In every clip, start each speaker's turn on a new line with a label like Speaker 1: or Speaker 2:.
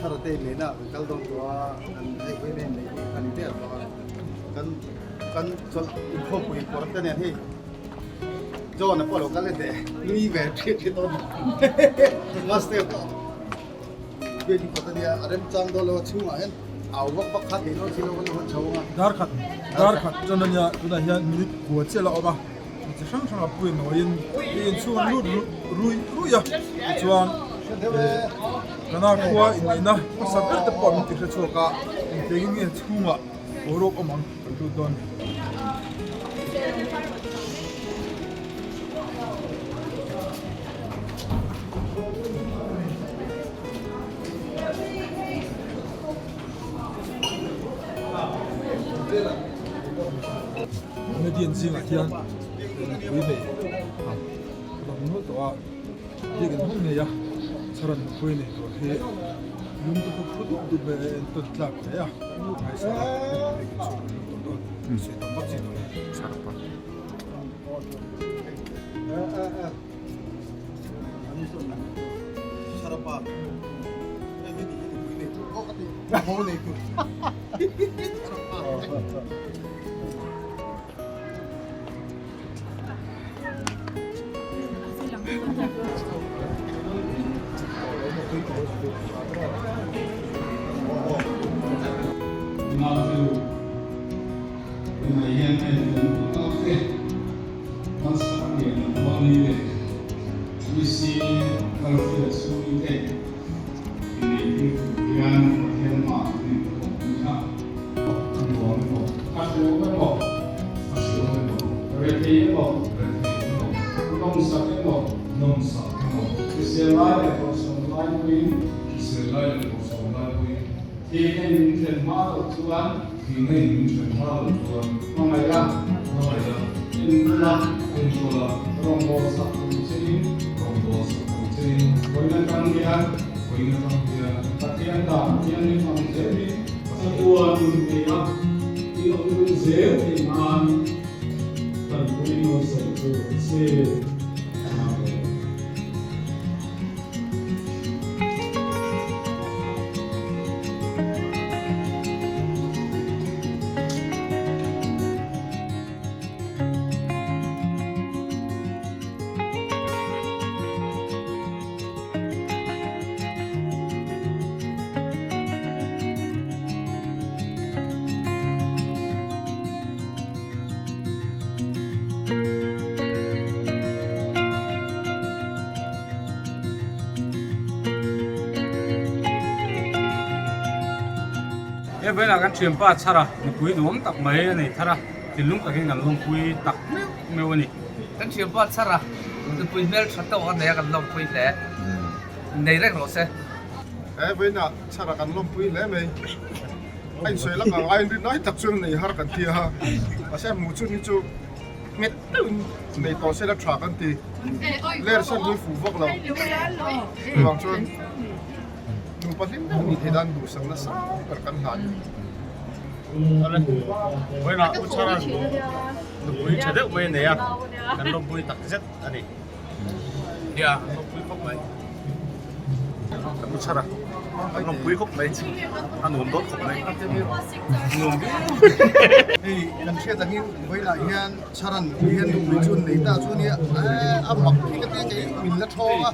Speaker 1: Chhara te inneihna ah kan kal dawn tawh a, kan hei vawiin a inneih hi a ni der tawh a, kan kan chawlh inkhawmpui kawr te nen hei John a pawh lo kal e teh nui ve ṭhiat ṭhiat dawn Master pawh biakin kawt a nia a remchang dawn lo a chhungah hian au vak vak kha theih dawn si lo kan lo hawn chho ang a.
Speaker 2: Dar khat dar khat chuan a nia tunah hian minute kua chiah la awm a chi hrang hrang a pui nawiin i inchhung an lut ruih ruih a tichuan kana khua inneihna hmasa ber te pawh min ti hre chhuak a engtiangin nge chhungah boruak awm ang kan lut dawn. Comedian zingah hian nupui nei a lang nual tawh a, biakin hmang ngei a chharan nupui nei tur hi lung te pawh phu dup dup mai a entawn tlak hle a, phaisa a biakin chhung an lut tawh dawn sawi tam vak chi tawh
Speaker 3: He velah kan thianpa chhar a, nupui nuam tak mai a nei thar a, thinlung takin kan lawmpui tak meuh meuh a ni.
Speaker 4: Kan thianpa chhar a, nupui hmeltha tawk a nei a kan lawmpui hle, nei reng rawh se.
Speaker 2: He vawiinah chhar a kan lawmpui hle mai, a insawi lak ang aiin rinai tak chuan nei har kan ti a, mahse a hmuh chhun hi chu nghet deuhin nei tawh se la tha kan ti, ler san hi fuh vak lo, chuvang chuan. Nupa hlim deuh nih theih nan duhsak nasa ber kan hlan ni.
Speaker 3: Vawiinah U Chharan nupui tha deuh mai a nei a, kan lawmpui tak zet a ni. Nia, kan lawmpui khawp mai. Kan U Chhara, kan lawmpui khawp mai. A nuam dawn khawp mai. Nuam viau.
Speaker 1: Hei kan hriat angin vawiinah hian Chharan hian nupui chu an nei ta chu ania, a mak hi ka tia kei min la thawng a.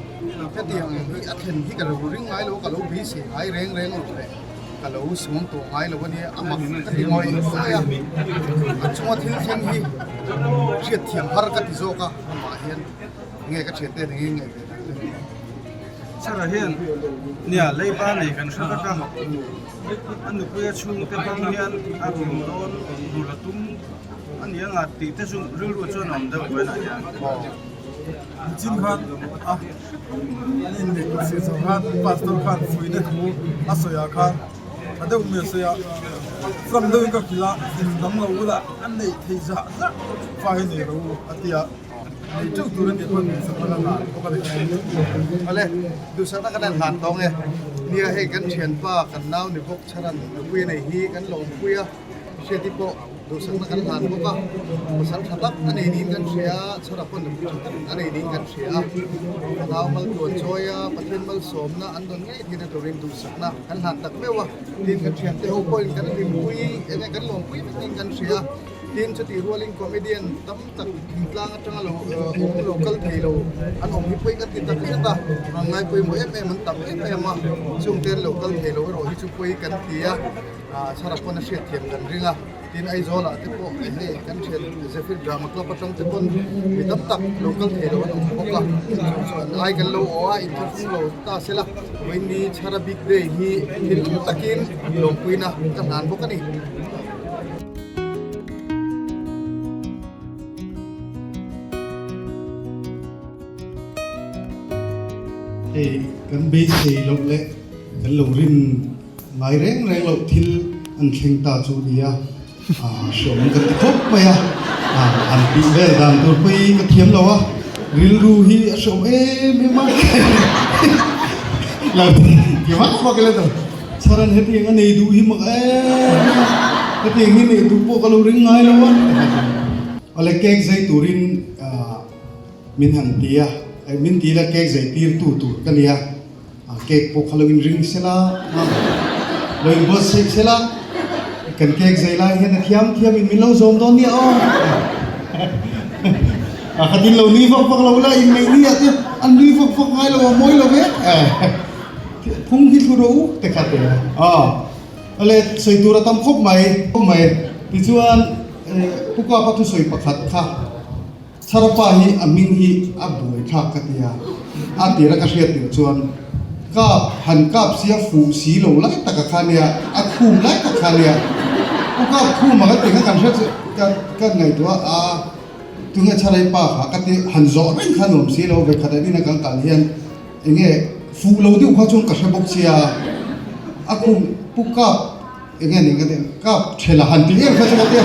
Speaker 1: Hetiang hi a thlen hi ka lo ring ngai lo, ka lo beisei ngai reng reng lo leh ka lo sawm tawh ngai lo a nia, a mak ka ti ngawih ngawih a, a chunga thil thleng hi hriatthiam har ka ti zawk a, amah hian nge ka thiante eng nge ngaih ve tak le.
Speaker 5: Sarah hian nia leiba nei kan hre vek a, a nupuia chhungte hmang hian a run dawn rul a tum a ni anga tih te chu rilru chuan a awm deuh vawiinah hian.
Speaker 2: Chin khan a an inneih si zawh khan pastor khan fuihna thu a sawi ah khan tha deuh mai a sawi a, ram deuhin ka hrilh a in dang lo bulah a neih theih zah zah fa hi nei ro a ti a, nei teuh tur a tih pawh duhsakna ka hlan bawk a ni.
Speaker 1: Awle, duhsakna kan han hlan tawng e. Nia hei kan thianpa kan nau ni bawk chharan nupui a nei hi kan lawmpui a, hriati pawh. Duhsakna kan hlan bawk a, pasal tha tak a nei niin kan hria a, chhara pawn nupui tha tak a nei niin kan hria a. Fanau maltluan chawi a, Pathian malsawmna an dawn ngei theihna turin duhsakna kan hlan tak meuh a. Tin, kan thiante ho pawhin kan hlimpui enge kan lawmpui vek niin kan hria a. Tin, chutih rualin comedian tam tak thingtlang atanga lo awm lo kal thei lo an awm hi pawi ka ti tak zet a, rawn ngai pawimawh em em an tam em em a, chungte an lo kal thei lo erawh hi chu pawi kan ti a. Chhara pawn a hriat thiam kan ring a, tin Aizawl ah te pawh hei kan thian Zephyr Drama Club atang te pawn mi tam tak lo kal thei lo an awm bawk a, chu chuan ai kan lo aw a inthlahrung lo ta se la, vawiin Chhara Big Day hi thil takin lawmpuina ka hlan bawk a ni. Hei kan beisei loh leh kan lo rin. Ngai reng reng loh thil an thleng ta chu nia, hreawm ka ti khawp mai a, an tih vel dan tur pawh hi ka thiam lo a, rilru hi a hreawm em em a, lo ti vak vak ila tur, chharan hetiang a nei duh hi mak em em a, hetiang hi neih duh pawh ka lo ring ngai lo a, awle cake zai turin min han ti a, min ti ila cake zai tir tu tur ka nia. A cake pawh kha lo in ring sela, lo in buatsaih sela, kan cake zai lai hian a thiam thiam in min lo zawm dawn nia aw. A khatin lo nui vak vak lo la, in neih ni ah te an nui vak vak ngai lo a mawi lo ve. Phung hi thlu rawh u te kha te a. Awle sawi tur a tam khawp mai, khawp mai. Tichuan Pu Kapa thusawi pakhat kha. Tharapa hi a hming hi a buai thlak ka ti a, a tira ka hriat tirh chuan kap han kap sia fuh si lo lai tak a kha nia, a khum lai tak kha nia, u kap khum a ka ti kha kan hriat chu ka ka ngaihtuah a, tunge Tharai pa kha ka ti han zawh reng kha nuam si lo, vekhat an ina kan kal hian enge fuh lo deuh kha chuan ka hre bawk sia, a khum pu kap. Enge ni ka ti kap thela han ti em kha chu ka tia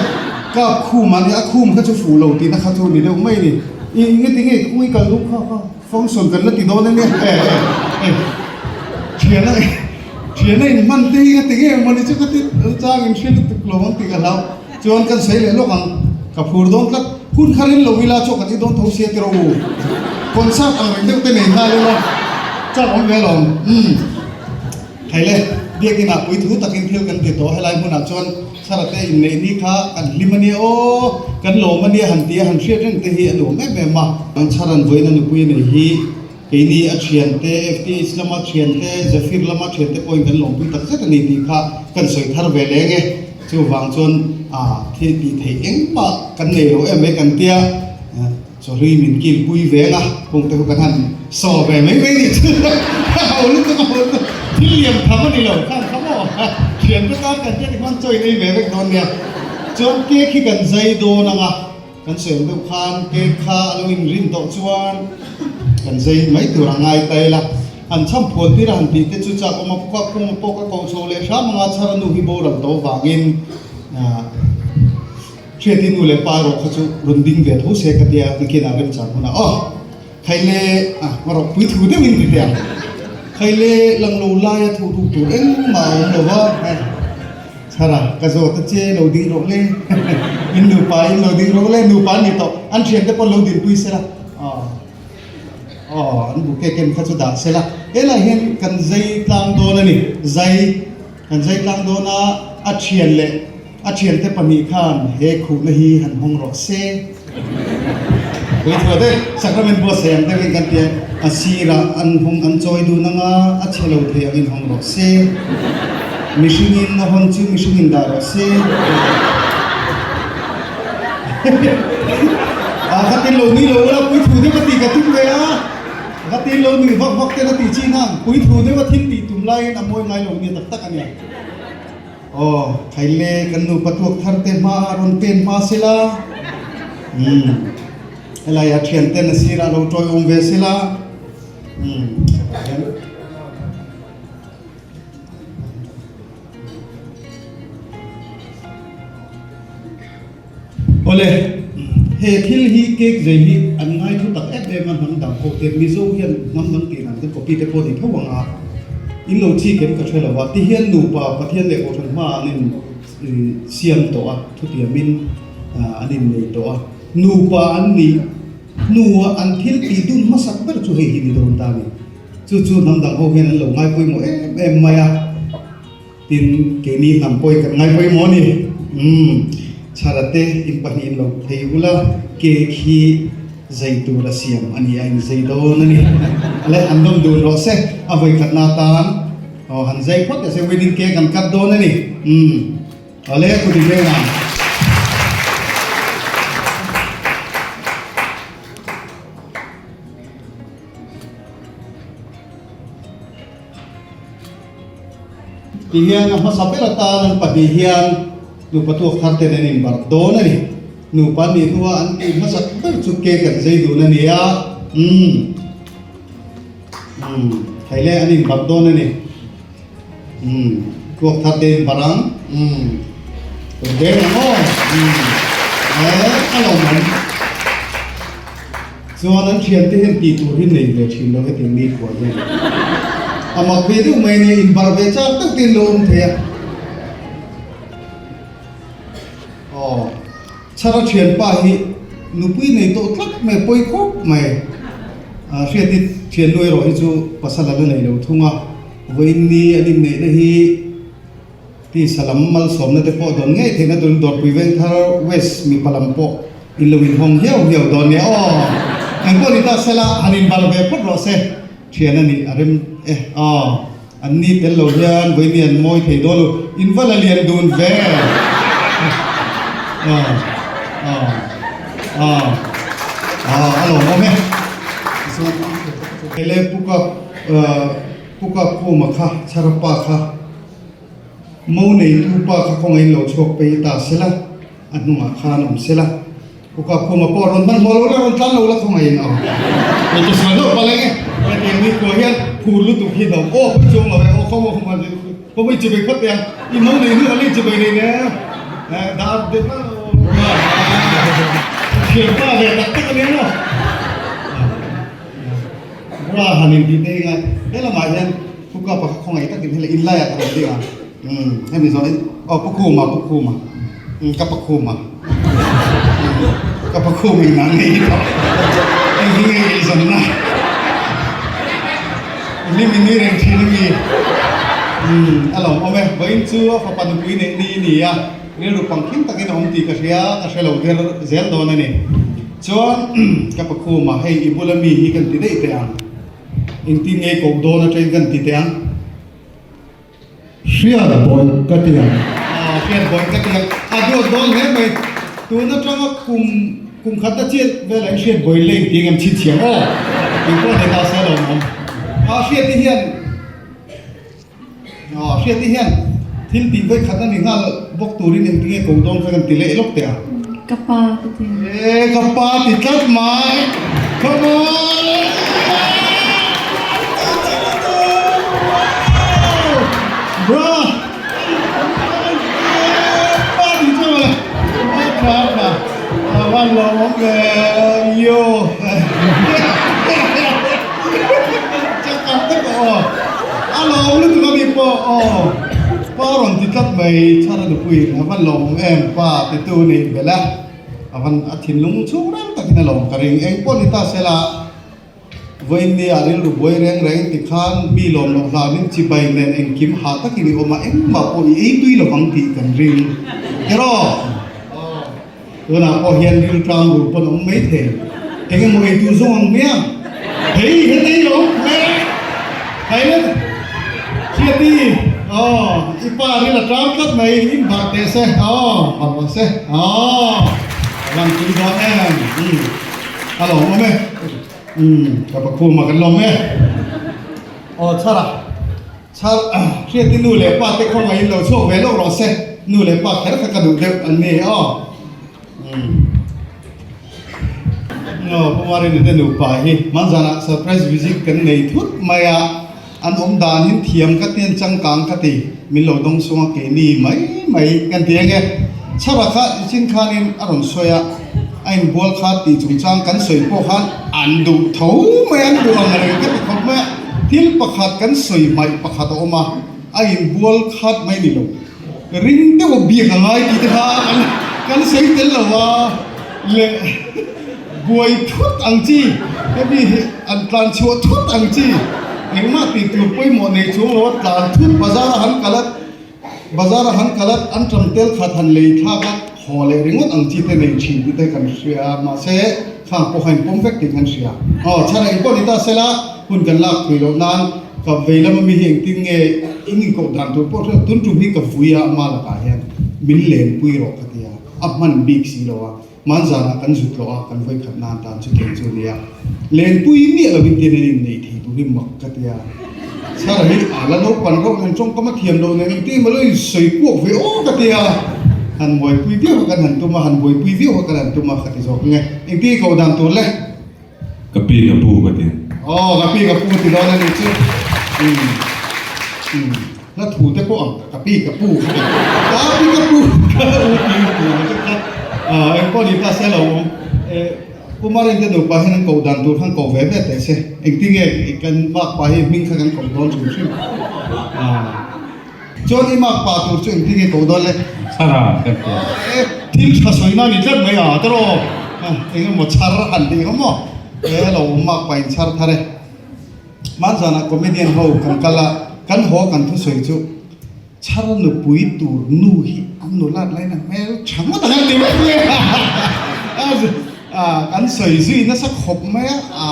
Speaker 1: kap khum a nia a khum kha chu fuh lo tihna kha chu ni deuh mai ni i enge ti nge kawng i kal duh kha kha function kan la ti dawn ania e e thiana thiana in hman te hi ka ti nge mawni chu ka ti chang in hria lutuk lo ang tih ka hlau chuan kan sawi leh lawk ang ka phur dawn tlat hun kha rin lo ila chaw kan i dawn tho sia ti rawh u concert ang reng deuh te nei nghal ila chak awm ve alawm umm. Thei le, biakinn ah puithu takin thil kan ti tawh, helai hmunah chuan Tharate inneih ni kha kan hlim a nia aw, kan lawm a nia han ti a, han hriat reng te hi a nuam em em a. An Tharan vawiin a nupui nei hi keini a thiante, FTH lama thiante, Zephyr lama thiante pawhin kan lawmpui tak zet a ni tih kha kan sawi thar ve leng e. Chuvang chuan thil tih theih engmah kan nei lo em mai kan tia. Chawhlui min kil pui veng a, kawng te khu kan han saw ve mai mai nih chu a ho lutuk a ho lutuk, thil lian tham a ni lo khan kha maw thian te tan kan hriat khan chaw in ei ve vek dawn nia. Chuan cake hi kan zai dawn ang a, kan sawi ang deuh khan cake kha a lo inrin tawh chuan kan zai mai tur a ngai ta ila, han chham phuan tir a han tih te chu chak awm a, khuap kawng pawh ka ko chho leh hram ang a, chhara nu hi boral tawh vangin Hriati nu leh pa erawh kha chu rawn ding ve tho se ka tia nakinah remchang hunah aw Khaile ah hmarawh pui thu deuhin ti teh ang Khaile lang lo laia thu ruk tur engmah a awm lo va Chhara ka zawt a che lo ding rawh le in nupa in lo ding rawh le nupa an ni tawh an thiante pawh lo dinpui sela aw aw an bouquet ken kha chu dah sela helaiah hian kan zai tlang dawn a ni zai kan zai tlang dawn a a thian leh A thiante pahnih khan he khuhna hi han hawng rawh se. Puithuah te Sacrament buatsaih ang deuhin kan ti a, a sirah an hawng an chawi dun ang a, a chhe lo thei angin hawng rawh se. Mihringin a hawn chu mihringin dah rawh se. A ka tin lo nui lo ula puithu deuh a tih ka tum ve a, ka tin lo nui vak vak ten a tih chin ang, puithu deuh a thil tih tum laiin a mawi ngai lo nia tak tak a nia. Aw, Khaile, kan nupa tuak thar te hma a rawn pen hma sela, umm, helai a thian ten a sirah lo tawi awm ve sela, umm, hian. Awle, he thil hi cake zei hi an ngai thu tak em em a hnam dang ho te Mizo hian hnam dang tih dan te copy te pawh ni tho ang a, in lo chik em ka hre lo a, ti hian nupa Pathian leh Kohhran hma an in
Speaker 6: siam tawh a, thutiamin an innei tawh a. Nupa an nih hnua an thil tih dun hmasak ber chu hei hi ni dawn ta a ni. Chu chu hnam dang ho hian an lo ngai pawimawh em em mai a. Tin, keini hnam pawhin kan ngai pawimawh a ni. Umm, Chharate in pahnihin lo phei ula, cake hi zei tur a siam a ni a, in zei dawn a ni. Le, han dawm dun rawh se, a vawikhatna atan aw han zei phawt teh se, wedding cake an cut dawn a ni. Umm, awle, kut in veng ang. Ti hian a hmasa ber atan an pahnih hian nupa tuak thar ten an inbarh dawn a ni. Nupa an nih hnua an tih hmasak ber chu cake an zei dun a ni a, umm umm thei le an inbarh dawn a ni. Umm tuak thar te inbarh ang, umm rawn deng ang aw, umm eh a lawmawm. Chuan an thiante hian tih tur hi nei ve thin lo hetiang mi khuah hian a mak ve deuh mai nia, inbarh ve chak tak te an lo awm thei a. Aw, Chhara thianpa hi nupui nei tawh tlat mai, pawi khawp mai. Hriati thiannu erawh hi chu pasal a la nei lo thung a, vawiin ni an inneihna hi Tisa lam malsawmna te pawh dawn ngei theihna turin Dawrpui Vengthar West mipa lam pawh in lo inhawng hiau hiau dawn nia aw. Engpawh ni ta sela han inbal ve phawt rawh se, thian a nih a rem e aw. An ni tel lo hian vawiin an mawi thei dawn lo, in va la lian dun ve. Aw aw aw aw a lawmawm e. Ele Pukap Pukap Khuma kha Chharapa kha. Mo neitu pa kha kawngaiin lo chhuak pei ta sela, a hnungah khan awm sela. Uka khuma pawh rawn hmanhmawh lo la, rawn tlan lo la kawngaiin aw. Kei chu sawi hlauh palh eng e, hetiang ni khua hian phur lutuk hi hlauh aw pui chuang lo e, aw khaw maw khuma khaw maw i chibei phawt teh ang, i mo nei hnu a li chibei nei ne, dar de thianpa ve tak tak a nia maw. Bra han intih te hi ngai, he lamah hian Pu Kapa kha khawngaih takin hela in laiah ka rawn ding a, umm hemi zawh in aw Pu Khuma Pu Khuma umm ka pa Khuma umm ka pa Khum in ang ngei tawh hei hi ngei ei zawn na hlim in nui reng thin a mi umm a lawm awm e vawiin chu a fapa nupui neih ni ni a rilru pangkhing takin a awm tih ka hria ka hre lo der zel dawn a ni chuan ka pa Khuma hei i bula mi hi kan ti daih teh ang. Engtin nge koh dawn atangin kan ti teh ang?
Speaker 7: Hriat bawih ka ti ang.
Speaker 6: Aw, hriat bawih ka ti ang. A duat dawn hle mai. Tun atanga kum kum khat a chiat velah i hriat bawih leng tih engem chhinchhiah aw. Engpawh ni ta se lawmawm. A hriat te hian Aw, hriat te hian thil tih vawi khat a ni nghal bawk turin engtin nge koh dawn kha kan ti leh lawk teh ang.
Speaker 8: Ka pa ka ti ang.
Speaker 6: E, ka pa ti tlat mai. Come on! Bra! Pa ti chu mawle. A tha a tha. A van lawmawm ve. Yo. Chakang tak aw. A lawm lutuk a mi pawh aw. Pa rawn ti tlat mai chhara nupui a van lawmawm em pa titu nih belh a. A van a thinlung chhung reng takin a lawm ka ring. Eng pawh ni ta sela vawiin ni ah rilru buai reng reng ti khan mi lawm loh hlanin chibai nen engkim hah takin i awm a engmah pawh i ei tui lovang tih kan ring. Keraw? Tunah pawh hian riltang rul pawn a awm mai thei. Eng emaw ei tur zawng ang hmiang. Hei hetei lo hle. Thailand Hriati aw i pa ril a tang tlat mai in barh teh se aw barh rawh se aw a lang tui dawn em umm a lawm awm e umm ka pakhuma kan lawm e aw chhara. Chhar, Hriati nu leh pa te khawngaihin lo chhuak ve lawk rawh se, nu leh pa kher kha ka duh deuh an ni aw. Aw, Pu Marini te nupa hi hmanzanah surprise visit kan nei thut mai a, an awm dan hin thiam ka ti an changkang ka ti, min lo dawng sung a keini mai mai kan ti enge. Chhara kha ichin khanin a rawn sawi a, a inbual kha tih chungchang kan sawi pawh khan an duh tho mai, an duh ang reng ka ti khawp mai a. Thil pakhat kan sawi hmaih pakhat a awm a, a inbual khat mai ni lo. Ring deuh a biak a ngai tih te kha kan kan sawi tel lo a leh buai thut ang chi hemi hi an tlan chhuah thut ang chi engmah tih tur pawimawh nei chuang lo a tlan thut bazar a han kal a bazar a han kal a an ṭam tel khat han lei thlak a haw leh ringawt ang chi te nei thin tih te kan hria a mahse khang pawh kha inpawm vek tih kan hria aw chhan ah engpawh ni ta sela hun kan lak thui loh nan ka vei lama mi hi engtin nge in inkoh dan tur pawh hriat tun tum hi ka vui a ama lakah hian min lenpui rawh ka ti a a hman bik si lo a hmanzanah kan zut loh a kan vawikhat nan tan chu thei chu a nia lenpui miah lovin tin an inneih thei tur hi mak ka ti a chhara hi a la naupang reuh nen tawngkam a thiam loh nen engtin emaw lo insawi kuak ve aw ka ti a han buaipui viau kha kan han tum a han buaipui viau kha kan han tum a ka ti zawk nge engtin i koh dan tur le.
Speaker 7: Ka pi ka pu ka ti.
Speaker 6: Aw ka pi ka pu ti dawn a ni chu. Umm umm hla thu te pawh ang ka pi ka pu ka ti. Ka pi ka pu ka u ti ti ang chu kha. Aw engpawh ni ta se lo awm. Eh Pu Marin te nupa hian an koh dan tur khan koh ve ve teh se. Engtinge kan makpa hi hming kha kan koh dawn hrim hrim. Aw. Chuan i mak pa tur chu engtin nge ko dawn le?
Speaker 7: Chhar a, ka ti a.
Speaker 6: E, thil tha sawina a ni tlat mai a, tawrh eng emaw chhar han tih kha maw? E, lo awm mak pa in chhar thar e. Hmanzanah comedian ho kan kal a, kan haw kan thusawi chu chhar nupui tur nu hi an nulat lain a hmel tha ngawt ang an ti vek mai a. Kan sawi zui nasa khawp mai a,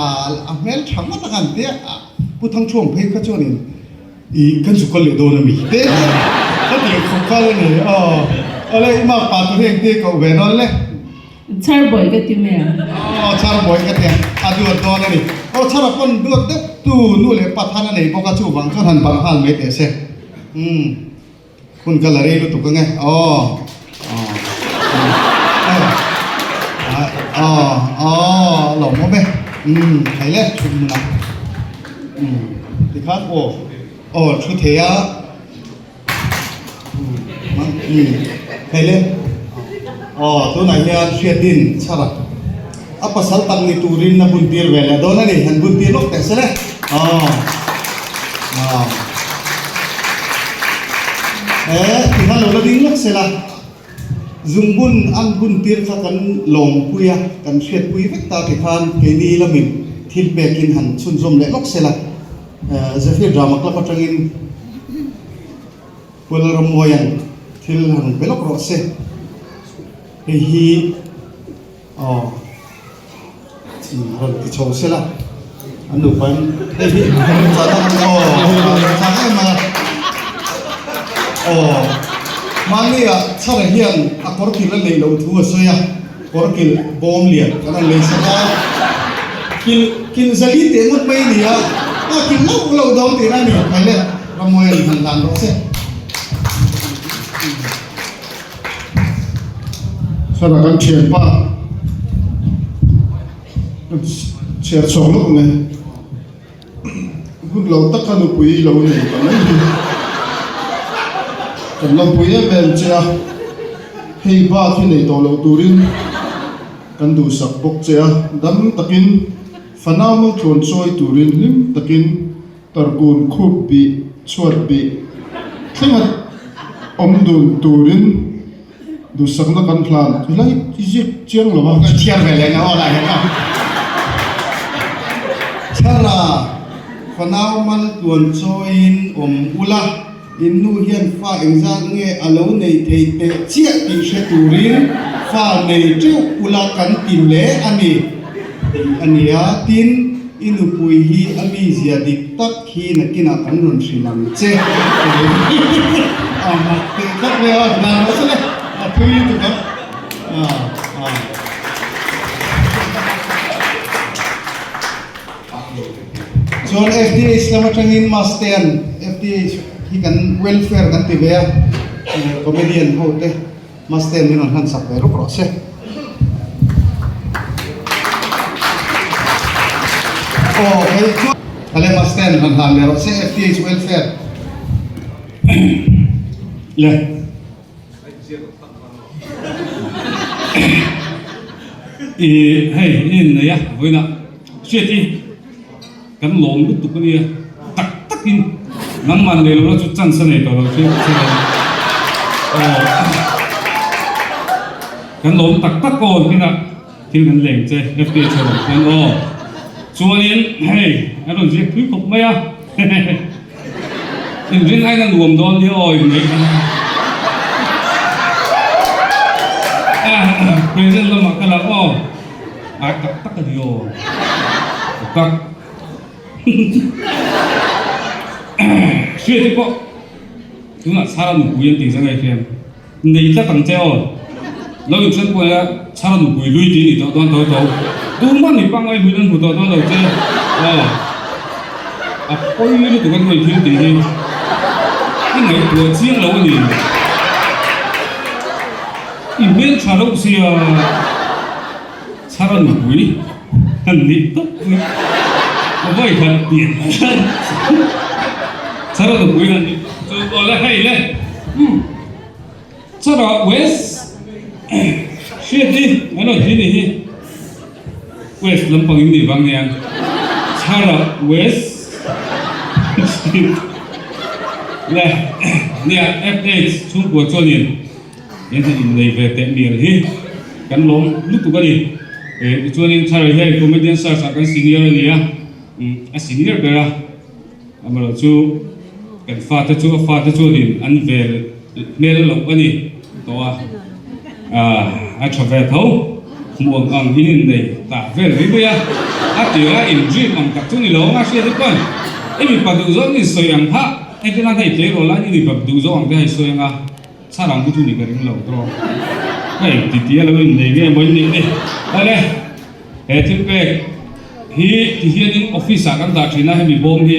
Speaker 6: a hmel tha ngawt ang an ti a. Pu Thangthuang phei kha chuanin I kan zu kal leh dawn a mi te ka ti khawp kal a ni aw awle i mak pa tur hi engti koh ve dawn le.
Speaker 8: Chhar bawi ka ti mai ang.
Speaker 6: Aw chhar bawi ka ti ang a duat dawn a ni aw chhar a pawn duat deuh tu nu leh pa than a nei bawk a chuvang chuan han barh nghal mai teh se umm. Hun ka la rei lutuk ange aw aw aw lo awm e umm thei le thu hmun a umm tikhan aw aw thu thei a umm thei le aw tunah hian hriatin chhar a a pasal tak ni turin a bun tir ve leh dawn a ni han bun tir lawk teh se le aw aw he tikhan lo la ding lawk se la zungbun an bun tir kha kan lawmpui a kan hriatpui vek ta tikhan keini lamin thil pekin han chhunzawm leh lawk se la Zephyr Drama Club atangin Pu Lalrammawia'n thil han pe lawk rawh se. Hei hi aw rawn ti chho se la, an nupa in hei hi aw chak em a aw mahni ah chhara hian a kawr kil a neih loh thu a sawi a, kawr kil bawm lian kan rawn lei sak a, kil kil zali teh ngawt mai a ni a, a kil loh loh dawn tihna a ni mai le. Rammuain han hlan rawh se.
Speaker 2: Sara kan thianpa kan chhiar chhuak lawk mai. Hun lo taka nupui lo nei ta mai hi kan lawmpui em em che a, hei bak hi nei tawh loh turin kan duhsak bawk che a, dam takin fanau malthlawn chawi turin hlim takin Tarkun khup bih, chhuat bih thlenga awm dun turin duhsakna kan hlan helai i ziak chiang lo a.
Speaker 6: Ka chhiar ve leh ngau lah hian a. Chhara, fanau mal tluan chawiin awm ula, in nu hian fa engzat nge a lo nei thei teh chiah tih hre turin fa nei teuh ula kan ti hle a ni tih a ni a, tin, I nupui hi a mizia dik tak hi nakinah kan rawn hrilh ang che a mak teh tlat mai a, dan rawh se le, a thui lutuk ang. Chuan FDH lam atangin Mastean FDH hi kan welfare kan ti ve a, comedian ho te. Master min rawn hlan sak ve ruk rawh se. Aw hei chu Ale Master min rawn hlan ve rawh se FTH welfare. Le.
Speaker 7: I hei i innei a vawiinah hriat i Kan lawm lutuk a nia, tak takin nangmah nei lo la chu chance a nei tawh lo hriat che a. Kan lawm tak tak aw hminah thil kan leng che FDH a rawn chuan aw. Chuanin hei a rawn ziak thui khawp mai a. Inrin aiin a nuam dawn hi aw in nei Present lamah ka la aw. Ai tak tak a ni aw. Tak tak. Hriat te pawh tunah Chhara nupui an tih zang ai hian nei tlat ang che aw. Lo inchen pawh ila Chhara nupui lui tih a ni tawh dawn tho tho. Tumah ni pangngai hmuin an hmu tawh dawn lo che aw. A pawi lutuk a hnuai thil tih hi i ngaihtuah chiang lo a ni. I hmeltha loh sia. Chhara nupui an nih tawp mai. A vawi khat pian Chhara nupui an nih chu aw le hei le. Umm Chhara West hriat hi an rawn thi ni hi West lampang in nih vang nia Chhara West le nia FH chhungkua chuanin He hna in nei ve teh mial hi kan lawm lutuk a ni. Tichuanin Thar hei comedian search ah kan senior a ni a, a senior ber a, amaherawh chu kan fate chu a fate chuanin an vel hmel loh a ni tawh a, a tha ve tho. Hmuh ang ang in innei tah vel mai mai a, a tir a in dream ang tak chu ni lo ang a hriat hi pawn i mipa duh zawng in sawi ang kha engtin a hei tleirawl lai in i mipa duh zawng ang te hei sawi ang a. Chharang hi chu ni ka ring lo tawk. Hei ti ti a lo innei nge maw in nih ni. Awle, he thil pek hi ti hianin office ah kan dah thin a, hemi bawm hi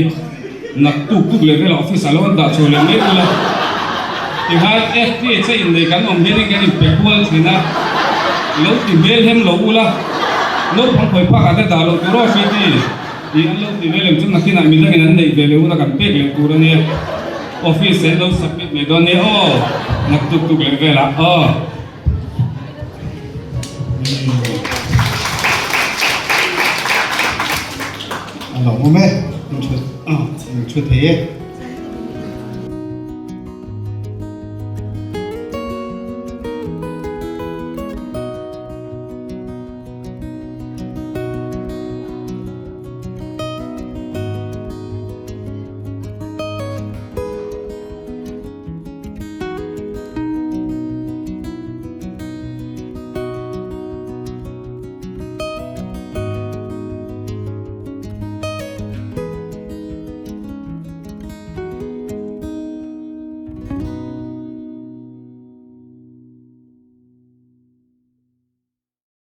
Speaker 7: naktuk tuk leh velah office ah lo an dah chhuah leh mai ula. Tikhan FTH a innei kan awm hianin kan inpe kual thin a, lo ti hmel hem lo ula, naupang khawi phak ah te dah loh tur aw hriati. Tih an lo ti ve lem chu nakinah midangin an neih ve leh hun a kan pek leh tur a nia. Office an lo submit mai dawn nia aw. Nak tuk tuk leh velah aw.
Speaker 6: A lawmawm e, in thu thei e.